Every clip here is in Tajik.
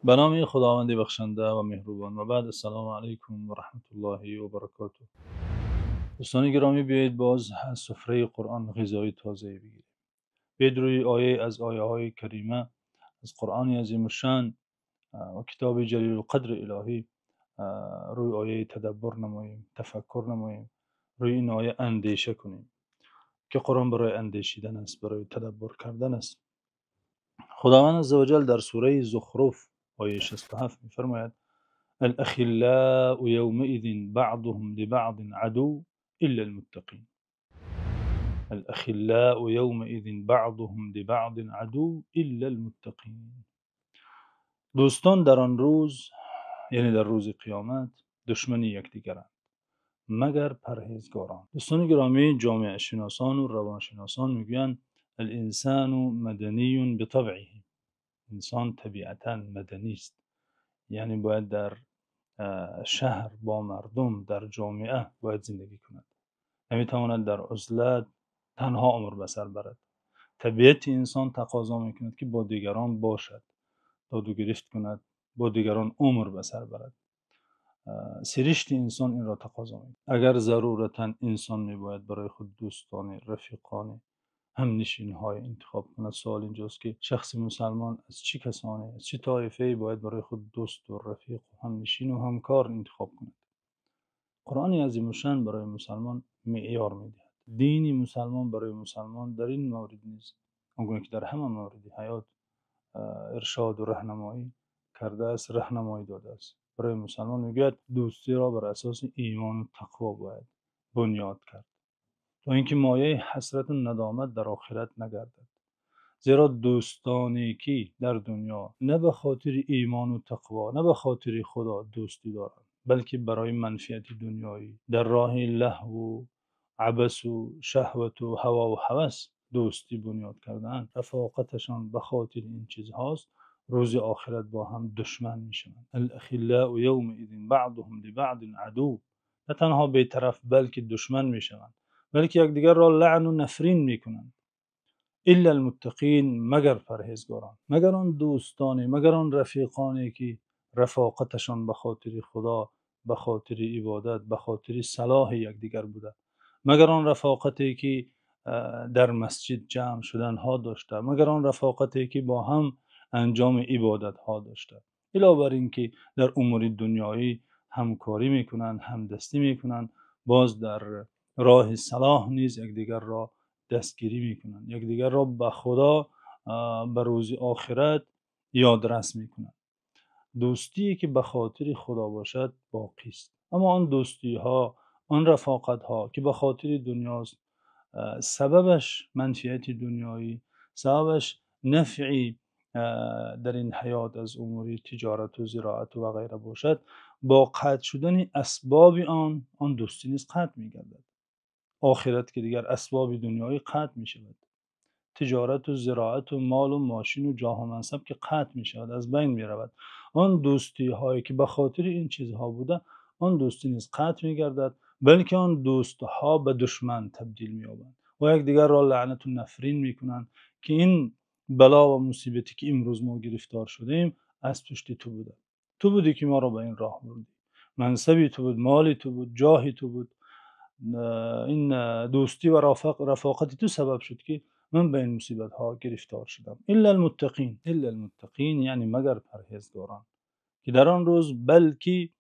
Ба номи Худованди бахшанда ва меҳрубон. Ва баъд, ассалому алайкум ва раҳматуллоҳи ва баракотуҳ. Дӯстони гиромӣ, биёед боз аз сифраи Қуръон ғизои тозае бигирем. Биёед рӯи ояе аз оятҳои карима аз Қуръони азимушшаън ва китоби ҷалилулқадри илоҳӣ рӯи оят тадаббур намоем, тафаккур намоем, рӯи ин оят андеша кунем, ки Қуръон барои андешидан аст, барои тадаббур кардан аст. Худованди азза ва ҷалл дар сураи Зухруф, ояти 67 мефармояд: الأخلاء يومئذ بعضهم لبعض عدو إلا المتقين. الأخلاء يومئذ بعضهم لبعض عدو إلا المتقين. Дӯстон дар он рӯз, яъне дар рӯзи қиёмат, душмани якдигаранд, магар парҳезгорон. Дӯстони гиромӣ, ҷомеашиносон ва равоншиносон мегӯянд: الإنسان مدني بطبعه. Инсон табиатан маданӣ аст, яъне бояд дар шаҳр бо мардум, дар ҷомеа бояд зиндагӣ кунад. Наметавонад дар узлат танҳо умр ба сар барад. Табиати инсон тақозо мекунад, ки бо дигарон бошад, доду гирифт кунад, бо дигарон умр ба сар барад. Сиришти инсон инро тақозо мекунад. Агар зарурат инсон мебояд барои худ дӯстоне, рафиқоне, ҳамнишинҳое интихоб кунад, савол инҷост, ки шахси мусулмон аз чӣ касоне, аз чӣ тоифае бояд барои худ дӯст ва рафиқ ва ҳамнишин ва ҳамкор интихоб кунад? Қуръони азимушшаън барои мусулмон меъёр медиҳад. Дини мусулмон барои мусулмон дар ин маврид низ, он гуна ки дар ҳама мавриди ҳаёт иршод ва роҳнамоӣ кардааст, роҳнамоӣ додааст. Барои мусулмон мегӯяд: дӯстиро бар асоси имон ва тақво бояд бунёд кард, то инки мояи ҳасрат ва надомат дар охират нагардад. Зеро дӯстоне ки дар дунё на ба хотири имон ва тақво, на ба хотири Худо дӯстӣ доранд, балки барои манфиати дунявӣ, дар роҳи лаҳву абас ва шаҳват ва ҳаво ва ҳавас дӯстӣ бунёд кардаанд, рафоқаташон ба хотири ин чизҳост, рӯзи охират бо ҳам душман мешаванд. الأخلاء يومئذ بعضهم لبعض عدو. На танҳо бетараф, балки душман мешаванд, балки якдигарро лаъну нафрин мекунанд. إلا المتقين, магар парҳезгорон, магар он дӯстоне, магар он рафиқоне ки рафоқаташон ба хотири Худо, ба хотири ибодат, ба хотири салоҳи якдигар буда, магар он рафоқате ки дар масҷид ҷамъ шуданҳо дошта, магар он рафоқате ки бо ҳам анҷоми ибодатҳо дошта. Илова бар инки дар умури дунявӣ ҳамкорӣ мекунанд, ҳамдастӣ мекунанд, боз дар роҳи салоҳ низ якдигарро дастгирӣ мекунанд, якдигарро ба Худо, ба рӯзи охират ёдрас мекунанд. Дӯстие ки ба хотири Худо бошад боқӣ аст. Аммо он дӯстиҳо, он рафоқатҳо ки ба хотири дунёст, сабабаш манфиати дунявӣ, сабабаш нафъе дар ин ҳаёт аз умури тиҷорат ва зироат ва ғайра бошад, бо қатъ шудани асбоби он, он дӯстӣ низ қатъ мегардад. Охират ки дигар асбоби дунявӣ қатъ мешавад. Тиҷорат ва зироат ва мол ва мошин ва ҷоҳу мансаб ки қатъ мешавад, аз байн меравад. Он дӯстиҳое ки ба хотири ин чизҳо буда, он дӯстӣ низ қатъ мегардад, балки он дӯстҳо ба душман табдил меёбанд ва якдигарро лаънат ва нафрин мекунанд, ки ин бало ва мусибате ки имрӯз мо гирифтор шудем аз пушти ту буда. Ту будӣ ки моро ба ин роҳ бурдӣ. Мансаби ту буд, моли ту буд, ҷоҳи ту буд. Ин дӯстӣ ва рафоқати ту сабаб шуд, ки ман ба ин мусибатҳо гирифтор шудам. إلا المتقين، إلا المتقين, яъне магар парҳезгорон, ки дар он рӯз балки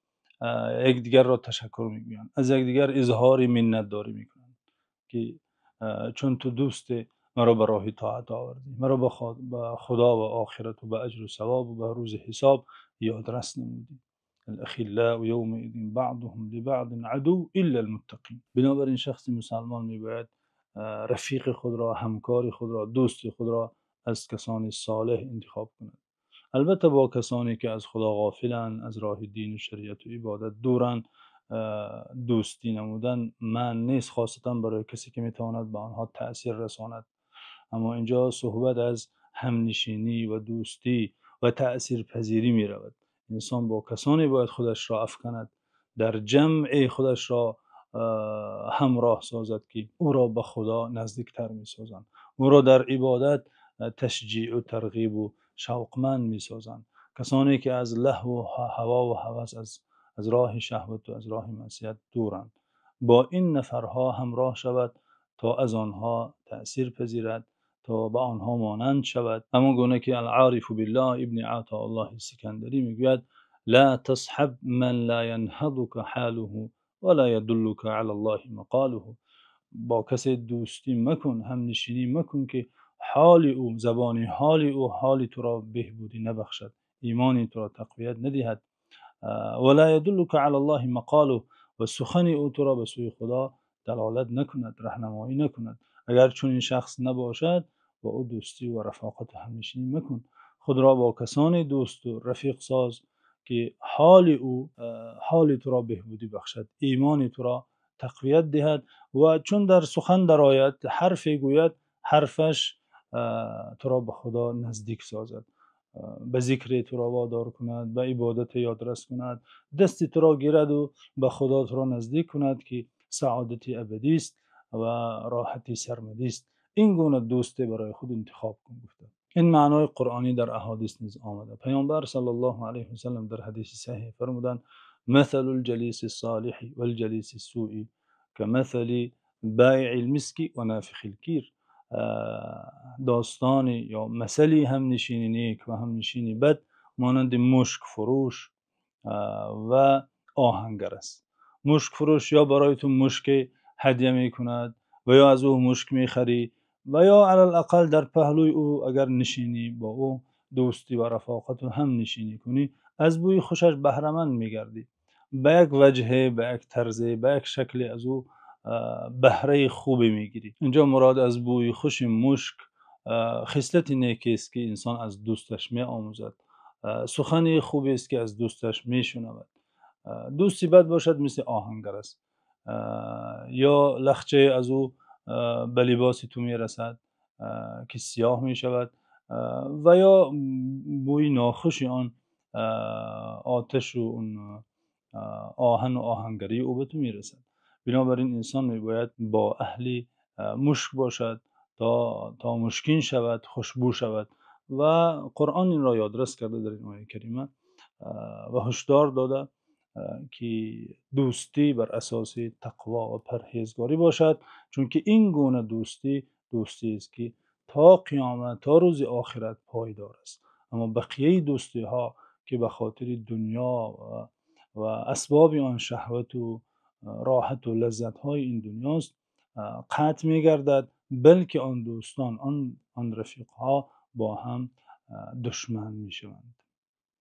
якдигарро ташаккур мегӯянд, аз якдигар изҳори миннатдорӣ мекунанд, ки чун ту дӯсте маро ба роҳи тоат овардӣ, маро ба Худо ва охират ва ба аҷру савоб ва ба рӯзи ҳисоб ёдрас намудӣ. الأخلاء يومئذ بعضهم لبعض عدو إلا المتقين. Бинобар ин шахси мусулмон мебояд рафиқи худро, ҳамкори худро, дӯсти худро аз касони солеҳ интихоб кунад. Албатта бо касоне ки аз Худо ғофиланд, аз роҳи дин ва шариат ва ибодат дуранд, дӯстӣ намудан манъ нест, хосатан барои касе ки метавонад ба онҳо таъсир расонад. Аммо инҷо суҳбат аз ҳамнишинӣ ва дӯстӣ ва таъсирпазирӣ меравад. Инсон бо касоне бояд худашро афканад, дар ҷамъи худашро ҳамроҳ созад, ки ӯро ба Худо наздиктар месозанд, ӯро дар ибодат ташҷеъ ва тарғиб ва шавқманд месозанд. Касоне ки аз лаҳву ҳаво ва ҳавас, аз роҳи шаҳват ва аз роҳи маъсият дуранд. Бо ин нафарҳо ҳамроҳ шавад то аз онҳо таъсир пазирад, то ба онҳо монанд шавад. Ҳамонгуна ки Ал-Ориф биллоҳ Ибни Атоуллоҳ Искандарӣ мегӯяд: ла тасҳаб ман ла янҳазука ҳолуҳу ва ла ядуллука алаллоҳи мақолуҳу. Бо касе дӯстӣ макун, ҳамнишинӣ макун ки ҳоли ӯ, забони ҳоли ӯ ҳоли туро беҳбудӣ набахшад, имони туро тақвият надиҳад. Ва ла ядуллука алаллоҳи мақолуҳу, ва сухани ӯ туро ба сӯи Худо далолат накунад, роҳнамоӣ накунад. Агар чунин шахс набошад, бо ӯ дӯстӣ ва рафоқат ва ҳамнишинӣ макун. Худро бо касоне дӯст ва рафиқ соз ки ҳоли ӯ ҳоли туро беҳбудӣ бахшад, имони туро тақвият диҳад ва чун дар сухан дарояд, ҳарфе гӯяд, ҳарфаш туро ба Худо наздик созад, ба зикр туро водор кунад, ба ибодат ёд рас кунад, дасти туро гирад ва ба Худо туро наздик кунад, ки саодати абадӣ аст ва роҳатии сармадӣ аст. Ин гуна дӯстӣ барои худ интихоб кун, гуфта. Ин маънои қуръонӣ дар аҳодис низ омада. Паёмбар саллаллоҳу алайҳи васаллам дар ҳадиси саҳеҳ фармуданд: масалул ҷалисис-солиҳи вал-ҷалисис-сӯи камасали боиъил-миски ва нофихил-кир. Достон ё масали ҳамнишини нек ва ҳамнишини бад монанди мушкфурӯш ва оҳангар аст. Мушкфурӯш ё барои ту мушк ҳадя мекунад ва ё аз ӯ мушк мехарӣ ва ё алалақал дар паҳлӯи ӯ агар нишинӣ, бо ӯ дӯстӣ ва рафоқат ва ҳамнишинӣ кунӣ, аз бӯи хушаш баҳраманд мегардӣ. Ба як ваҷҳе, ба як тарзе, ба як шакле аз ӯ баҳраи хубе мегирӣ. Инҷо мурод аз бӯи хуши мушк хислати некест ки инсон аз дӯсташ меомӯзад, сухани хубест ки аз дӯсташ мешунавад. Дӯсти бад бошад мисли оҳангар аст. Ё лахчае аз ӯ ба либоси ту мерасад ки сиёҳ мешавад, ва ё бӯи нохуши он оташ ва он оҳан ва оҳангарии ӯ ба ту мерасад. Бинобар ин инсон мебояд бо аҳли мушк бошад то мушкин шавад, хушбӯ шавад ва Қуръон инро ёдрас карда дар ин ояи карима ва ҳушдор дода ки дӯстӣ бар асоси тақво ва парҳезгорӣ бошад, чунки ин гуна дӯстӣ дӯстиест ки то қиёмат, то рӯзи охират поядор аст. Аммо бақияи дӯстиҳо ки ба хотири дунё ва асбоби он шаҳват ва роҳат ва лаззатҳои ин дунёст, қатъ мегардад, балки он дӯстон, он рафиқҳо бо ҳам душман мешаванд.